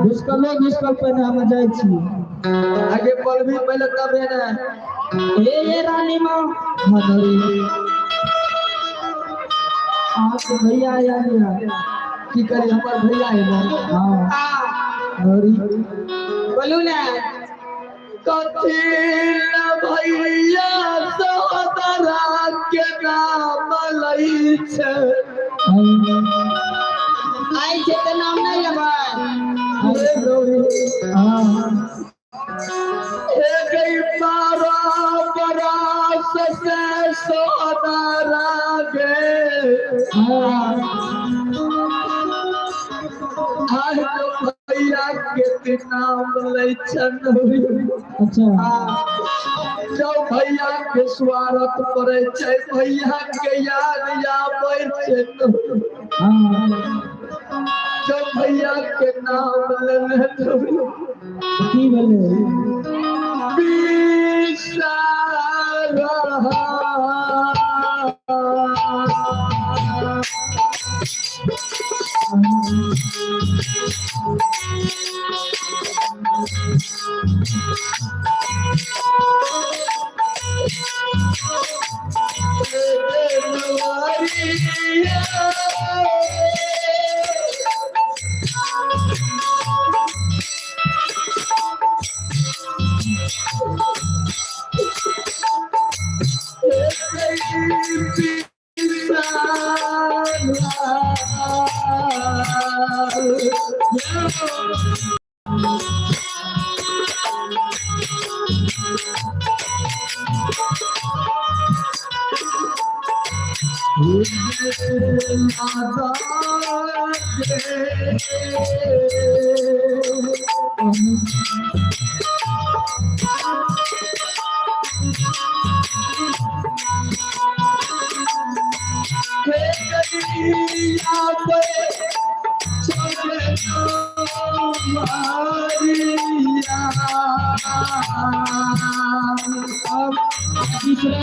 घुसकलो घुसकल पहिने हम जाइ छी। आगे बोलबी पहिले तबे ने। हे हे रानी माँ। हाँ नौरी। अहाँके भैया आयल यऽ। की करी हमर भैया एलै? हाँ। हाँ। नौरी। बोलू ने। कथी न भैया सहोदरा के नाम लै छै। आइ छै तऽ नाम नहि लेबै। हे गौरी। हाँ। हे गई बारह बरस से सहोदरा गे। हाँ। आइ भैया के नाम लै छन। अच्छा। जब भैया के स्वागत पड़ै छै, भैया के याद आबै छै। हाँ। जब भैया के नाम लेने की भेलै? अब बिसरल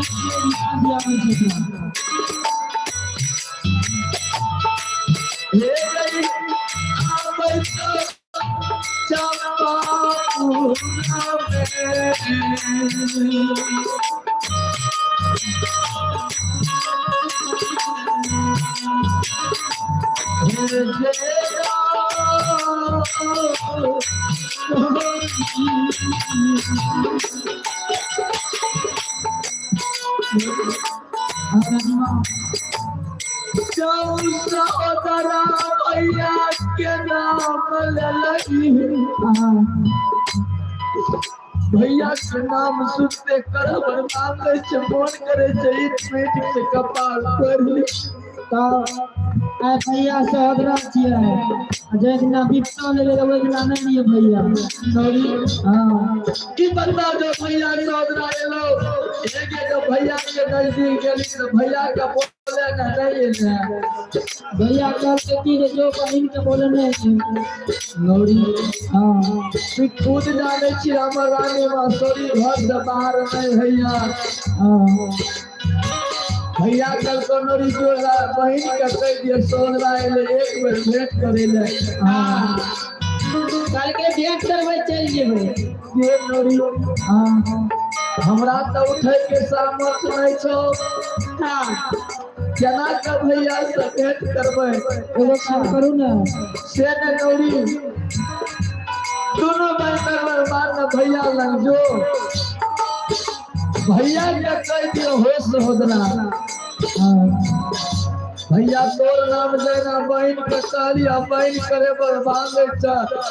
छियै, याद आबै छै। हाँ रानी माँ। सहोदरा भैया के नाम लेलही। हाँ। भैया के नाम सुनते कर हमर मांगे छै, मोन करे छै ईट पीट के कपार फोड़ि ली। तऽ आइ भैया सहोदरा छियै, जाहि दिना विपता लेबै तऽ ओहि दिना नहि लिअ भैया। नौरी। हाँ। की बताओ, जो भैया सहोदरा एलो एगे, जो भैया के नजदीक गेली तऽ भैया के बोले ने नहीं एले। भैया कहलकै की जे जो बहिन के बोले नहि। नौरी। हाँ। तू खुद जानै छी, हमर रानी माँ सॉरी घर से बाहर नहीं भैया। हाँ। भैया कल को नौरी जो बहिन के कह दिए सहोदरा एले, एक बेर भेंट करे ले। हाँ। कहलकै भेंट करबै चलि जेबै। के नौरी? हाँ। हमरा तऽ उठै के सामर्थ्य नहीं छौ। हाँ। केना के भैया से भेंट करबै? एगो काम करू ने। से ने नौरी, दोनों बहन बर्बाद न भैया लग जो, भैया के कह दियो हो सहोदरा। हाँ। भैया तोर नाम देना बहन के कहलिया, बहन करे बर्बाद छ,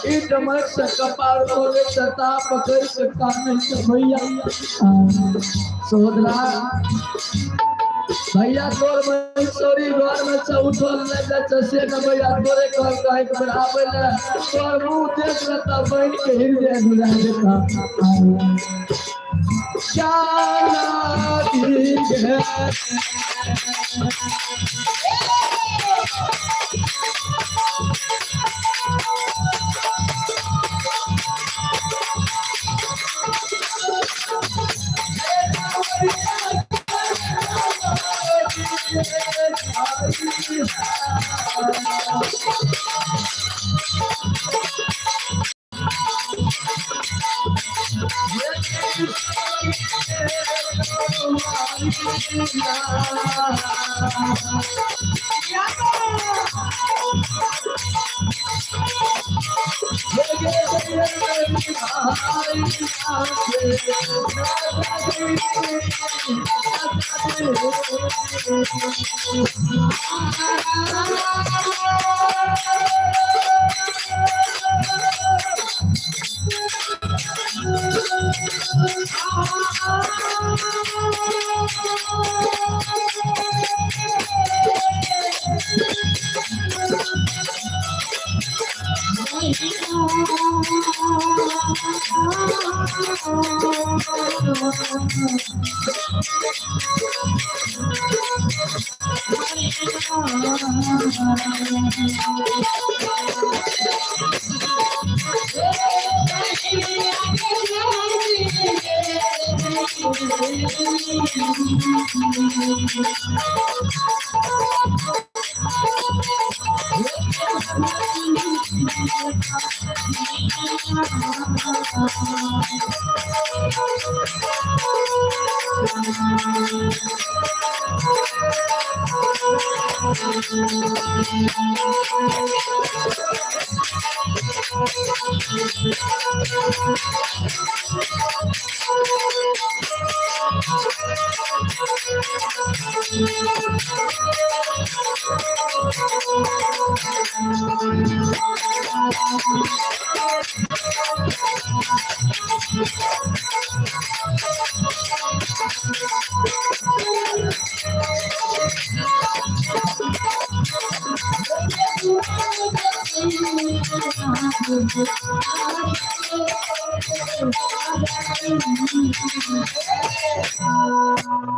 ईट मट से कपार खोले छ, ता पकड़ के काने छ भैया। हाँ। सहोदरा भैया तोर बहन सॉरी घर में से उठल नहीं जाइ छै, से न भैया तोरे कहल कहे के बेर आबै ले, तोर मुंह देख लेता बहन के हृदय घुरा देता। क्या लागी है?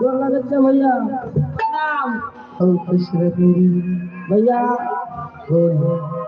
गोर लगै छै भैया। प्रणाम। खुश रहू। भैया। बोल।